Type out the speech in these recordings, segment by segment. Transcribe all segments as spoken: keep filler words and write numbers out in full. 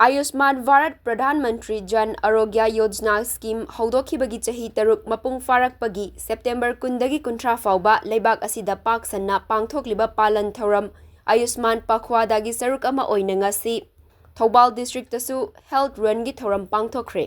ꯑꯌꯨꯁꯃꯥꯟ Bharat Pradhan Mantri Jan Arogya Yojana scheme ꯍꯧꯗꯣꯛꯈꯤꯕꯒꯤ ꯆꯍꯤ ꯇꯔꯨꯛ ꯃꯄꯨꯡ ꯐꯥꯔꯛꯄꯒꯤ ꯁꯦꯞꯇꯦꯝꯕꯔ ꯀꯨꯟꯗꯒꯤ ꯀꯨꯟꯊ꯭ꯔꯥ ꯐꯥꯎꯕ ꯂꯩꯕꯥꯛ ꯑꯁꯤꯗ ꯄꯥꯛ ꯁꯟꯅ ꯄꯥꯡꯊꯣꯛꯂꯤꯕ ꯄꯥꯂꯟ ꯊꯧꯔꯝ ꯑꯌꯨꯁꯃꯥꯟ ꯄꯈ꯭ꯋꯥꯗꯥꯒꯤ ꯁꯔꯨꯛ ꯑꯃ ꯑꯣꯏꯅ ꯉꯁꯤ ꯊꯧꯕꯥꯜ ꯗꯤꯁꯇ꯭ꯔꯤꯛꯇꯁꯨ ꯍꯦꯜꯊ ꯔꯟꯒꯤ ꯊꯧꯔꯝ ꯄꯥꯡꯊꯣꯛꯈ꯭ꯔꯦ꯫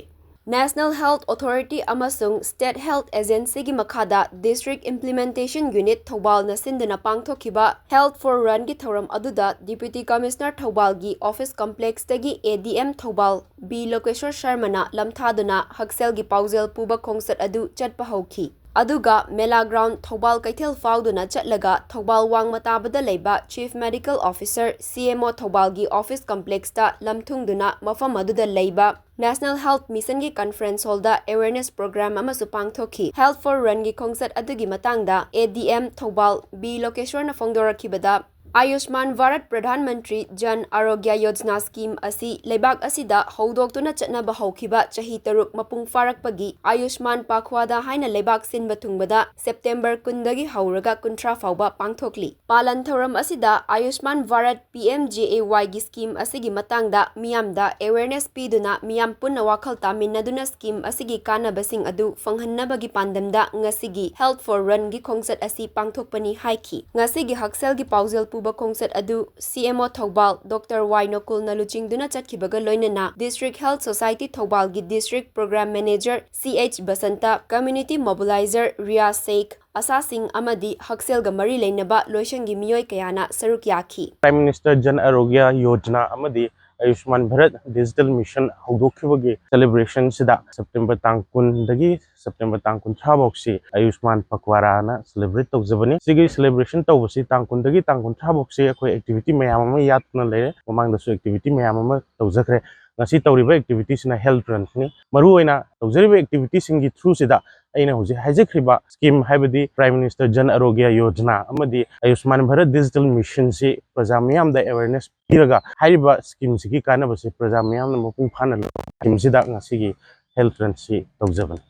ꯅꯦꯁꯅꯦꯜ ꯍꯦꯜꯊ ꯑꯣꯊꯣꯔꯤꯇꯤ ꯑꯃꯁꯨꯡ ꯁ꯭ꯇꯦꯠ ꯍꯦꯜꯊ ꯑꯦꯖꯦꯟꯁꯤꯒꯤ ꯃꯈꯥꯗ ꯗꯤꯁꯇ꯭ꯔꯤꯛ ꯏꯝꯄ꯭ꯂꯤꯃꯦꯟꯇꯦꯁꯟ ꯌꯨꯅꯤꯠ ꯊꯧꯕꯥꯜꯅ ꯁꯤꯟꯗꯨꯅ ꯄꯥꯡꯊꯣꯛꯈꯤꯕ ꯍꯦꯜꯊ ꯐꯣꯔ ꯔꯟꯒꯤ ꯊꯧꯔꯝ ꯑꯗꯨꯗ ꯗꯤꯄ꯭ꯌꯨꯇꯤ ꯀꯃꯤꯁꯅꯔ ꯊꯧꯕꯥꯜꯒꯤ ꯑꯣꯐꯤꯁ ꯀꯝꯄ꯭ꯂꯦꯛꯁꯇꯒꯤ ꯑꯦ ꯗꯤ ꯑꯦꯝ ꯊꯧꯕꯥꯜ ꯕꯤ ꯂꯣꯀꯦꯁꯣꯔ ꯁꯔꯃꯅ ꯂꯝꯊꯥꯗꯨꯅ ꯍꯛꯁꯦꯜꯒꯤ ꯄꯥꯎꯖꯦꯜ ꯄꯨꯕ ꯈꯣꯡꯆꯠ ꯑꯗꯨ ꯆꯠꯄ ꯍꯧꯈꯤ꯫ ꯑꯗꯨꯒ ꯃꯦꯂꯥ ꯒ꯭ꯔꯥꯎꯟ ꯊꯧꯕꯥꯜ ꯀꯩꯊꯦꯜ ꯐꯥꯎꯗꯨꯅ ꯆꯠꯂꯒ ꯊꯧꯕꯥꯜ ꯋꯥꯡꯃ ꯇꯥꯕꯗ ꯂꯩꯕ ꯆꯤꯐ ꯃꯦꯗꯤꯀꯦꯜ ꯑꯣꯐꯤꯁꯔ, ꯁꯤ ꯑꯦꯝ ꯑꯣ, ꯊꯧꯕꯥꯜꯒꯤ ꯑꯣꯐꯤꯁ ꯀꯝꯄ꯭ꯂꯦꯛꯁꯇ ꯂꯝꯊꯨꯡꯗꯨꯅ ꯃꯐꯝ ꯑꯗꯨꯗ ꯂꯩꯕ ꯅꯦꯁꯅꯦꯜ ꯍꯦꯜꯊ ꯃꯤꯁꯟꯒꯤ ꯀꯟꯐꯔꯦꯟꯁ ꯍꯣꯜꯗ ꯑꯦꯋꯦꯔꯅꯦꯁ ꯄ꯭ꯔꯣꯒ꯭ꯔꯥꯝ ꯑꯃꯁꯨ ꯄꯥꯡꯊꯣꯛꯈꯤ꯫ ꯍꯦꯜꯊ ꯐꯣꯔ ꯔꯟꯒꯤ ꯈꯣꯡꯆꯠ ꯑꯗꯨꯒꯤ ꯃꯇꯥꯡꯗ ꯑꯦ ꯗꯤ ꯑꯦꯝ ꯊꯧꯕꯥꯜ ꯕꯤ ꯂꯣꯀꯦꯁꯣꯔꯅ ꯐꯣꯡꯗꯣꯔꯛꯈꯤꯕꯗ, ꯑꯌꯨꯁꯃꯥꯟ ꯚꯥꯔꯠ ꯄ꯭ꯔꯙꯥꯟ ꯃꯟꯇ꯭ꯔꯤ ꯖꯟ ꯑꯔꯣꯒ꯭ꯌ ꯌꯣꯖꯅꯥ ꯁ꯭ꯀꯤꯝ ꯑꯁꯤ ꯂꯩꯕꯥꯛ ꯑꯁꯤꯗ ꯍꯧꯗꯣꯛꯇꯨꯅ ꯆꯠꯅꯕ ꯍꯧꯈꯤꯕ ꯆꯍꯤ ꯇꯔꯨꯛ ꯃꯄꯨꯡ ꯐꯥꯔꯛꯄꯒꯤ ꯑꯌꯨꯁꯃꯥꯟ ꯄꯈ꯭ꯋꯥꯗꯥ ꯍꯥꯏꯅ ꯂꯩꯕꯥꯛ ꯁꯤꯟꯕ ꯊꯨꯡꯕꯗ ꯁꯦꯞꯇꯦꯝꯕꯔ ꯀꯨꯟꯗꯒꯤ ꯍꯧꯔꯒ ꯀꯨꯟꯊ꯭ꯔꯥ ꯐꯥꯎꯕ ꯄꯥꯡꯊꯣꯛꯂꯤ꯫ ꯄꯥꯂꯟ ꯊꯧꯔꯝ ꯑꯁꯤꯗ ꯑꯌꯨꯁꯃꯥꯟ ꯚꯥꯔꯠ ꯄꯤ ꯑꯦꯝ ꯖꯦ ꯑꯦ ꯋꯥꯏꯒꯤ ꯁ꯭ꯀꯤꯝ ꯑꯁꯤꯒꯤ ꯃꯇꯥꯡꯗ ꯃꯤꯌꯥꯝꯗ ꯑꯦꯋꯦꯔꯅꯦꯁ ꯄꯤꯗꯨꯅ ꯃꯤꯌꯥꯝ ꯄꯨꯟꯅ ꯋꯥꯈꯜ ꯇꯥꯃꯤꯟꯅꯗꯨꯅ ꯁ꯭ꯀꯤꯝ ꯑꯁꯤꯒꯤ ꯀꯥꯟꯅꯕꯁꯤꯡ ꯑꯗꯨ ꯐꯪꯍꯟꯅꯕꯒꯤ ꯄꯥꯟꯗꯝꯗ ꯉꯁꯤꯒꯤ ꯍꯦꯜꯊ ꯐꯣꯔ ꯔꯟꯒꯤ ꯈꯣꯡꯆꯠ ꯑꯁꯤ ꯄꯥꯡꯊꯣꯛꯄꯅꯤ ꯍꯥꯏꯈꯤ꯫ ꯉꯁꯤꯒꯤ ꯍꯛꯁꯦꯜꯒꯤ ꯄꯥꯎꯖꯦꯜ ꯄꯨꯕ ꯈꯣꯡꯆꯠ ꯑꯗꯨ ꯁꯤ ꯑꯦꯝ ꯑꯣ ꯊꯧꯕꯥꯜ ꯗꯣꯛꯇꯔ ꯋꯥꯏ ꯅꯣꯀꯨꯜꯅ ꯂꯨꯆꯤꯡꯗꯨꯅ ꯆꯠꯈꯤꯕꯒ ꯂꯣꯏꯅꯅ ꯗꯤꯁꯇ꯭ꯔꯤꯛ ꯍꯦꯜꯊ ꯁꯣꯁꯥꯏꯇꯤ ꯊꯧꯕꯥꯜꯒꯤ district programme manager C H Basanta, community mobiliser Riya Sekh, ꯑꯁꯥꯁꯤꯡ ꯑꯃꯗꯤ ꯍꯛꯁꯦꯜꯒ ꯃꯔꯤ ꯂꯩꯅꯕ ꯂꯣꯏꯁꯪꯒꯤ ꯃꯤꯑꯣꯏ ꯀꯌꯥꯅ ꯁꯔꯨꯛ ꯌꯥꯈꯤ꯫ ꯄ꯭ꯔꯥꯏꯝ ꯃꯤꯅꯤꯁꯇꯔ ꯖꯟ ꯑꯔꯣꯒ꯭ꯌ ꯌꯣꯖꯅꯥ ꯑꯃꯗꯤ ꯑꯌꯨꯁꯃꯥꯟ ꯚꯥꯔꯠ ꯗꯤꯖꯤꯇꯦꯜ ꯃꯤꯁꯟ ꯍꯧꯗꯣꯛꯈꯤꯕꯒꯤ ꯁꯦꯂꯦꯕ꯭ꯔꯦꯁꯟꯁꯤꯗ ꯁꯦꯞꯇꯦꯝꯕꯔ ꯇꯥꯡ ꯀꯨꯟꯗꯒꯤ ꯁꯦꯞꯇꯦꯝꯕꯔ ꯇꯥꯡ ꯀꯨꯟꯊ꯭ꯔꯥ ꯐꯥꯎꯁꯤ ꯑꯌꯨꯁꯃꯥꯟ ꯄꯛꯋꯥꯔꯥꯅ ꯁꯦꯂꯦꯕ꯭ꯔꯦꯠ ꯇꯧꯖꯕꯅꯤ꯫ ꯁꯤꯒꯤ ꯁꯦꯂꯦꯕ꯭ꯔꯦꯁꯟ ꯇꯧꯕꯁꯤ ꯇꯥꯡ ꯀꯨꯟꯗꯒꯤ ꯇꯥꯡ ꯀꯨꯟꯊ꯭ꯔꯥ ꯐꯥꯎꯁꯤ ꯑꯩꯈꯣꯏ ꯑꯦꯛꯇꯤꯚꯤꯇꯤ ꯃꯌꯥꯝ ꯑꯃ ꯌꯥꯠꯇꯨꯅ ꯂꯩꯔꯦ꯫ ꯃꯃꯥꯡꯗꯁꯨ ꯑꯦꯛꯇꯤꯚꯤꯇꯤ ꯃꯌꯥꯝ ꯑꯃ ꯇꯧꯖꯈ꯭ꯔꯦ꯫ ꯉꯁꯤ ꯇꯧꯔꯤꯕ ꯑꯦꯛꯇꯤꯚꯤꯇꯤꯁꯤꯅ ꯍꯦꯜꯊ ꯔꯟꯅꯤ꯫ ꯃꯔꯨꯑꯣꯏꯅ ꯇꯧꯖꯔꯤꯕ ꯑꯦꯛꯇꯤꯚꯤꯇꯤꯁꯤꯡꯒꯤ ꯊ꯭ꯔꯨꯁꯤꯗ ꯑꯩꯅ ꯍꯧꯖꯤꯛ ꯍꯥꯏꯖꯈ꯭ꯔꯤꯕ ꯁ꯭ꯀꯤꯝ, ꯍꯥꯏꯕꯗꯤ ꯄ꯭ꯔꯥꯏꯝ ꯃꯤꯅꯤꯁꯇꯔ ꯖꯟ ꯑꯔꯣꯒ꯭ꯌ ꯌꯣꯖꯅꯥ ꯑꯃꯗꯤ ꯑꯌꯨꯁꯃꯥꯟ ꯚꯥꯔꯠ ꯗꯤꯖꯤꯇꯦꯜ ꯃꯤꯁꯟꯁꯤ ꯄ꯭ꯔꯖꯥ ꯃꯤꯌꯥꯝꯗ ꯑꯦꯋꯦꯔꯅꯦꯁ ꯄꯤꯔꯒ ꯍꯥꯏꯔꯤꯕ ꯁ꯭ꯀꯤꯝꯁꯤꯒꯤ ꯀꯥꯟꯅꯕꯁꯤ ꯄ꯭ꯔꯖꯥ ꯃꯤꯌꯥꯝꯅ ꯃꯄꯨꯡ ꯐꯥꯅ ꯂꯧ-, ꯁ꯭ꯀꯤꯝꯁꯤꯗ ꯉꯁꯤꯒꯤ ꯍꯦꯜꯊ ꯔꯟꯁꯤ ꯇꯧꯖꯕꯅꯤ꯫